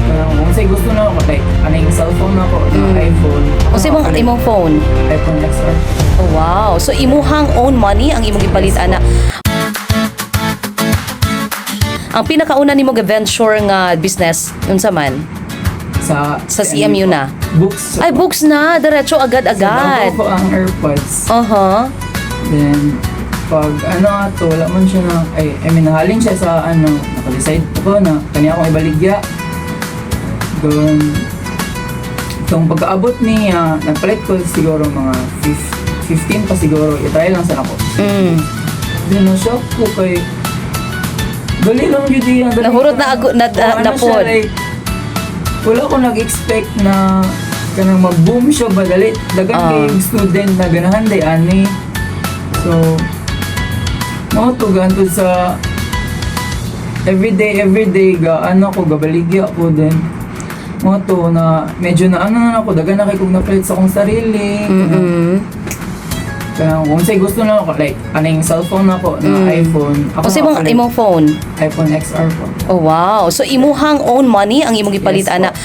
Kaya kung say gusto na ako, like, aning cellphone ako, na iPhone. Ako Unsa imong nakapalit. Imong phone? iPhone XR. Oh, wow. So imuhang own money ang imong gipalit ana. Ang pinakauna nimo ga-venture nga business, unsa man? Sa Sa CMU na? Books. Ay, books na, diretso Sa agad-agad. Davao po ang AirPods. Then, pag ano ato, wala man siya na, ay, I mean, nahalin siya sa ano, naka-decide ko na, kaniya akong ibaligya. Doon, itong pagkaabot niya, nagpalit ko siguro mga 15 pa siguro, i-try lang sana ko. Then, na-shock ko kay, dali lang yun diya. Dali Nahurot lang. na Oo, ano na siya, pod. like, wala ko nag-expect na kanang mag-boom siya ba dali. Dagan kay yung student na ganahan day ani. So, mao to gantod sa everyday everyday ga ano ko gabaligya ko din. Mao to na medyo na ano na ako, dagan na kay kog napalit sa akong sarili. Kanang kung say gusto na ako, like, aning cellphone ako na iPhone. Ako Unsa imong nakapalit. imong phone? iPhone XR po. Oh, wow. So imuhang own money ang imong gipalit Yes ana. po.